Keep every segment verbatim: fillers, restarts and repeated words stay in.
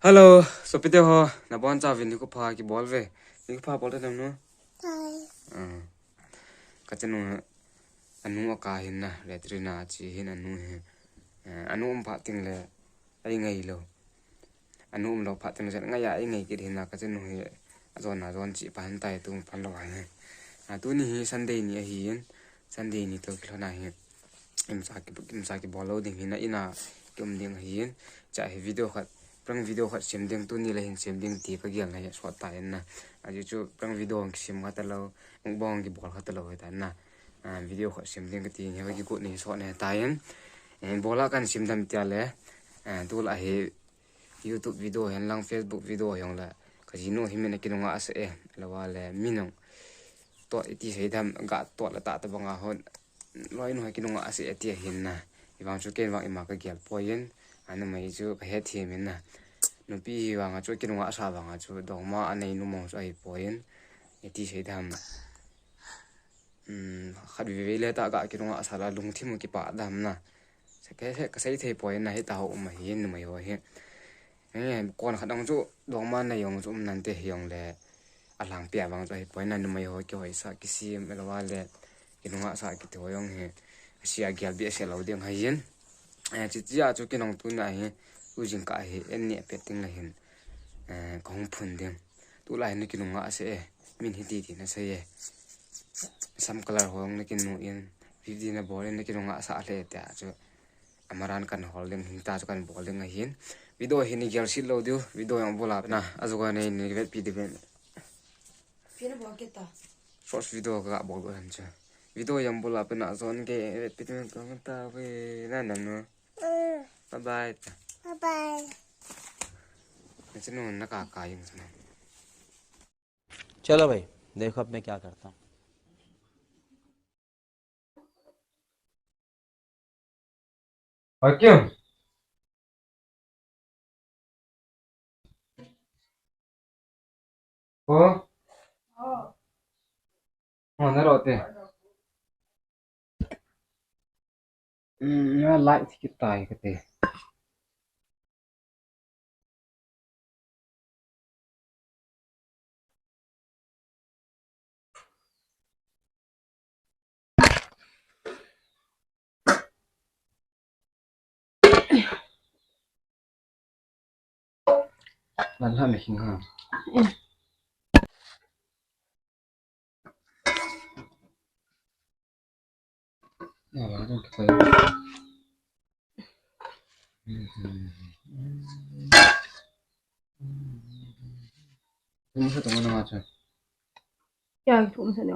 Hello, sopite ho, nabonchauvin nikho pha kibol uve. Nikho pha bol ta nam nu. Hi. Ah. Kachanu, anu aka hin na, Letrina chi hin anu hi. Eh, anu um phat teng le, ai ngai lou. Anu um lou phat teng le, ngai a ai ngai kit hin na, kachanu hi, ajon ajon chi pan tai tu pan lou ahi. Ah, tuni hi Sunday ni ahin, Sunday ni toh kilhon ahi. Imsa ki, imsa kibol lou ding hin na, ina kium ding ahin. Cha hi video khat, prank video khat sem ding, tuni le hin sem ding ti kagel na hi sot ta in na. Ajeh chu prank video hung kisem kha talou, mukbang hung kibol kha talou hi ta na. Ah, video khat sem ding kati hi, va kigot ni sot ne ta in. Eh, bol a kan sem dam tia le, eh, tulai hi YouTube video hen lang, Facebook video hijong le, kajinu hi min akinunga asa e, lou a le, min hung toh iti sei dam, ga toh le ta ta banga hon, loi nu hi kinunga asa e ti ahin na. Hivang chu ken vang ima kagel poi in, a numei chu kahethem in na. Nupi hivang a chu kinunga asa vang a chu dongma anei nu mong chu ahi poi in, iti sei dam. Hmm, khat veve le ta ga kinunga asa la lungthim u kipa dam na. Sa ke, sa, kasei thei poi na, hita ho um ahi, numei ho hi. Nge, kon khat dang chu, dongma nei jong chu um nante hijong le, alhangpi a vang chu ahi poi na, numei ho kihoisa, kisem, lou a le, kinunga sa kiti ho jong hi, asi a gel bi ase lou ding ahin. Eh, chi, chi a chu kinung tuna hi, u jingkah hi, en ni pet ding le hin, eh, kahung phun ding. Tulai hi na kinunga asa e, min hiti ti na sei e. Sam color ho jong na kinu in, fifty na bol in na kinunga asa le tia chu. Amaran kan hol ding, hita chu kan bol ding ahin. Video hi ni gel sit lou diu, video jong bol a na, ajoga nei ni vetpi diu ve. Pina bol kita. Short video ka bol go han chu. Video jong bol a na, ajon ke vetpi diu ka ta ve, na na no. Bye bye. Bye bye. Na chinu na ka ka jing na. चलो भाई, देखो अब मैं क्या करता हूँ। Hakim. Oh. Oh, na rote. Hmm, na light kita kate. Lan ha mi king ha. Thum sa tong na nga cha. Ya, thum sa ne.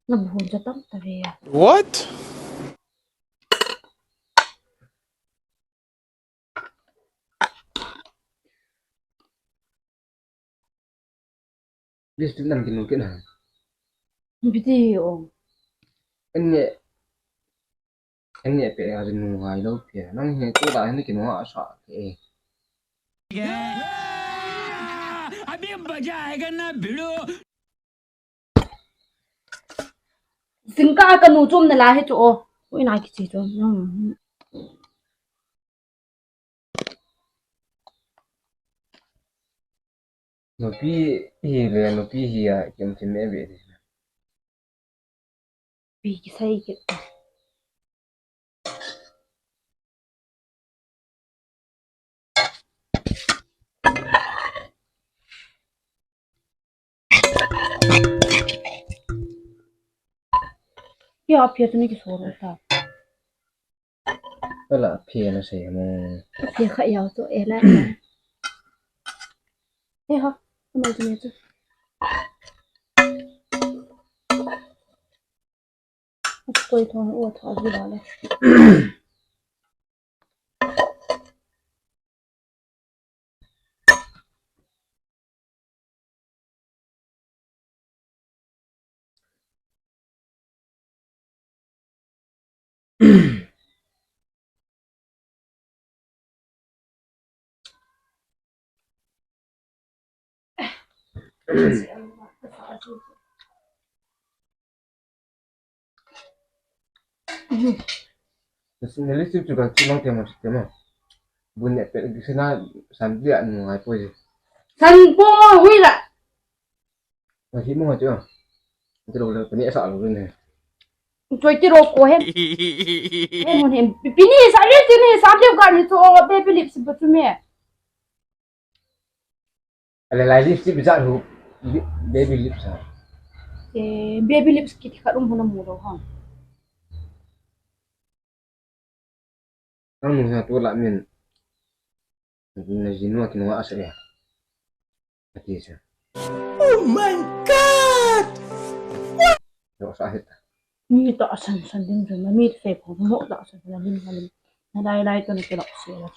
Na buhun sa tam ta ve ya. What? Lipstick nam kinu kit na. Biti o. Enne, enne pe a nu ngai lou pe. Nang hi tu da hin kinu a sa ke. अभी मजा आएगा ना भिड़ू। Jingkah a kanu chom na la hi chu o. Ui, na kichi chu. Nupi hi le, nupi hi a, kim kim e be de. Pi kisai kit. Kya phia tu ni ki soro ta. Pela phia na sei mo. Phia kha yau to e la. E ha. Mo tu ni tu. Koi thong o tha ji la le. Nalipstick chu kachi mang tema tema. Bun ne pe kisana san dia nu ngai poi. San po hui la. Nasi mo chu. Tiro le pani sa lo ne. Choi tiro ko he. He mo he. Pini sa le tini sa le ka ni chu baby lips ba chu me. Ale lai lipstick bijat hu baby lips ha. Eh, baby lips kiti khat um hona mu lo ha. Ang nung ha tu la min. Na jinu a kinunga asa ya. Ati sa. Oh my God! Lo sa hit. Mi to asan san din jun mi to se ko mo to asan san din din. Na lai lai to na kilo se la.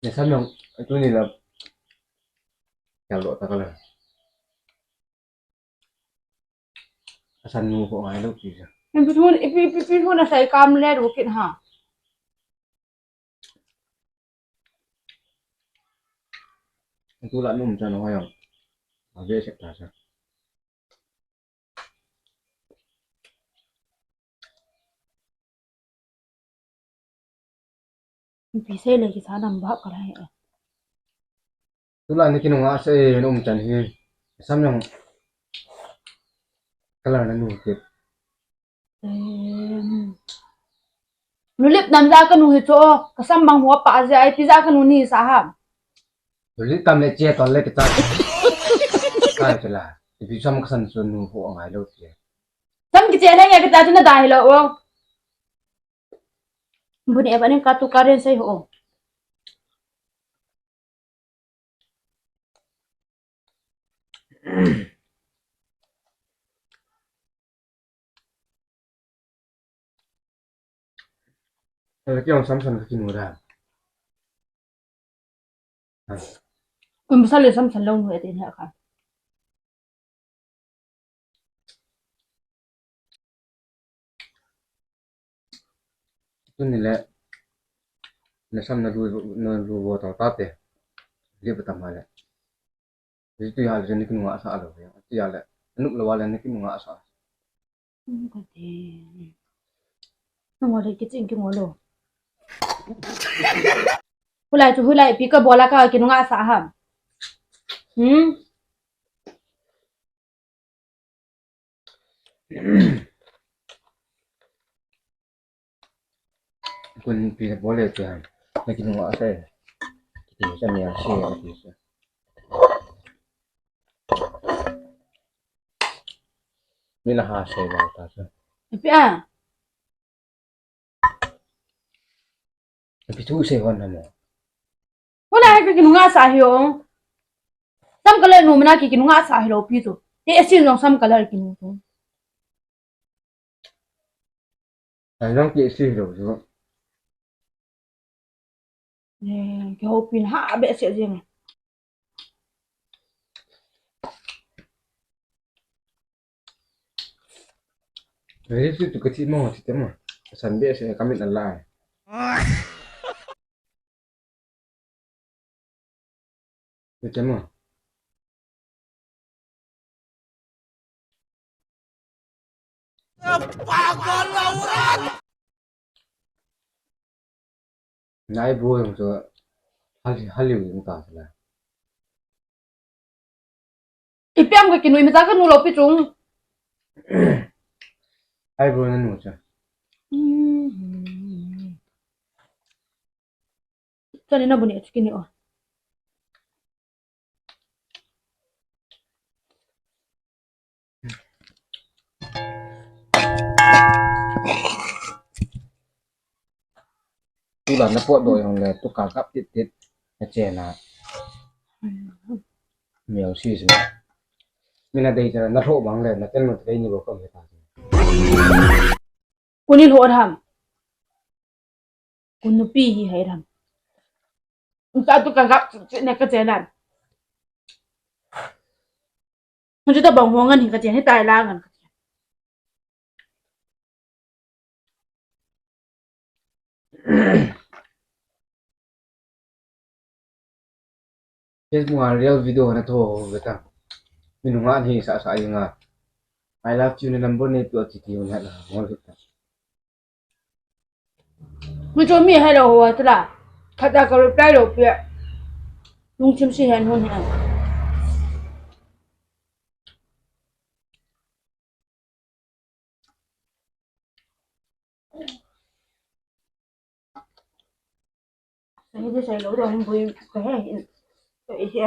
Nasam jong tuni la kalo ta kala. Asan nu ho ngai lo ti sa. Ipi thun, ipi, ipi, ipi thun asai kam le ru kit ha. Tu la num chan ho jong. Ave sek ta sa. Pi sei le kisa nam bap ka lai. Tu la ni kinunga sei num chan hi. Sam jong. Kala na nu kit. Em. Nulip nam ja ka nu hi chu, ka sam bang hua pa ja ai ti ja ka nu ni sa ha. Nulip tam le che ton le kita. Kai chula. Ipi sam ka san chu nu ho ngai lo che. Sam ki che na nge kita chu na dai lo o. Buni e ba ning ka tu ka ren sei ho. Ala kiyong samsan ka kinu da. Kun pasal le samsan lo nu e tin ha ka. Tuni le, na sam na lu, na lu vo tau ta te. Li ba tam ha le. Li tu ya le ni kinu nga sa lo. Tu ya le. Nup lo wa le ni kinu nga sa. Ka te. Nang wa le ki ching ki ngo lo. Hulai chu hulai pi ka bola ka kinu nga sa ham. Hmm? Kun pi bol le tia. Na kinu nga sa. Kiti sa mi a si a ti sa. Mi na ha sa ba ta sa. Pi a. Pi tu se hon na mo. Hon a he ka kinu nga sa hi o. Sam color nu mana ki kinu nga sa hi lo pi tu. Te esi jong sam color kinu tu. Ai jong ki esi hi lo tu. Eh, ki ho pin ha be se jing. Risi tu kati mo ti tema. San be se kami na lai. Ti tema. Nai bu jong chu hal hal liu jong ta la. Ipi ham ka kinu, ima cha ka nu lo pi chung. Ai bu na nu cha. Chani na bu ni chu kini o. Tu la na pot do jong le tu ka kap tit tit na che na. Mel si si. Mina dei cha na tho bang le na ten mo dei ni bo ko me ta. Kuni lo tham. Kun nupi hi hai ram. Nta tu ka gap chu ne ka che nan. Nta tu bang hong an hi ka che ni tai la ngan ka che. Facebook a real video na tho ve ta. Minung a ni sa sa inga. I love you na number ne tu a ti ti na la. Mo le ta. Mi chu mi hello ho tu la. Khat a ka reply lo pia. Lungthim si hen hon hen. Sai di sai lo dong bui ka he hin. Ka i he.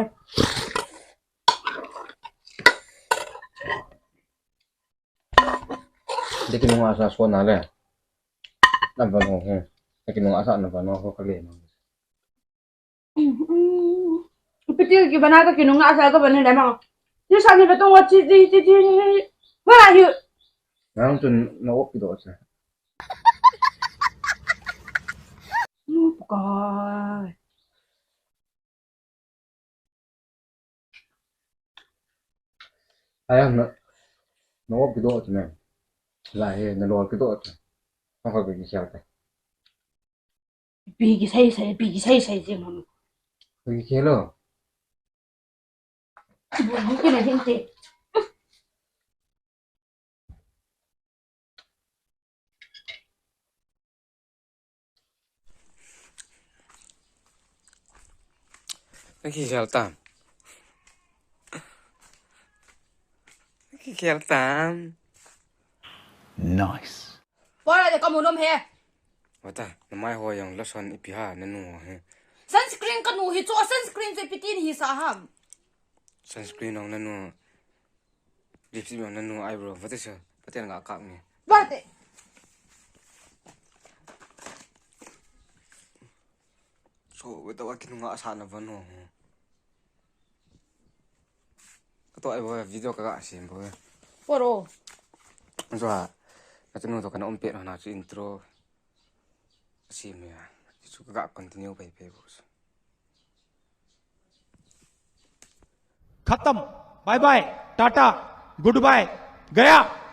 Deki nunga sa so na le. Na van ho he. Deki nunga sa na van ho ka le. Pitil ki bana to ki nunga sa to bana le ma. Ni sa ni betung wa chi chi chi chi. Where are you? Nang tun na op ki do sa. Pukai. Aya na, na op ki do tu ne. La he na lo ki do tu. Ang ka ki siya ta. Pi ki sai sai, pi ki sai sai je mam. Ki kelo. Bo ni ki na hin te. Ki khel tam. Ki khel tam. Nice. Pora de kamu nom he. Wata, na mai ho yang lotion ipi ha na nu he. Sunscreen ka nu hi chu, sunscreen chu ipi tin hi sa ham. Sunscreen ong na nu. Lipstick ong na nu eyebrow. Wata sa. Paten ga kap ni. Wata. So, wata wa ki nunga sa na van ho. Ka to ai bo video ka ga sim bo. Poro. Zo ha. Ka tunu to kana um pe na chu intro. Sim ya. Chu ka ga continue pai pai bo. खत्म। Bye bye. Ta-ta. Goodbye. गया।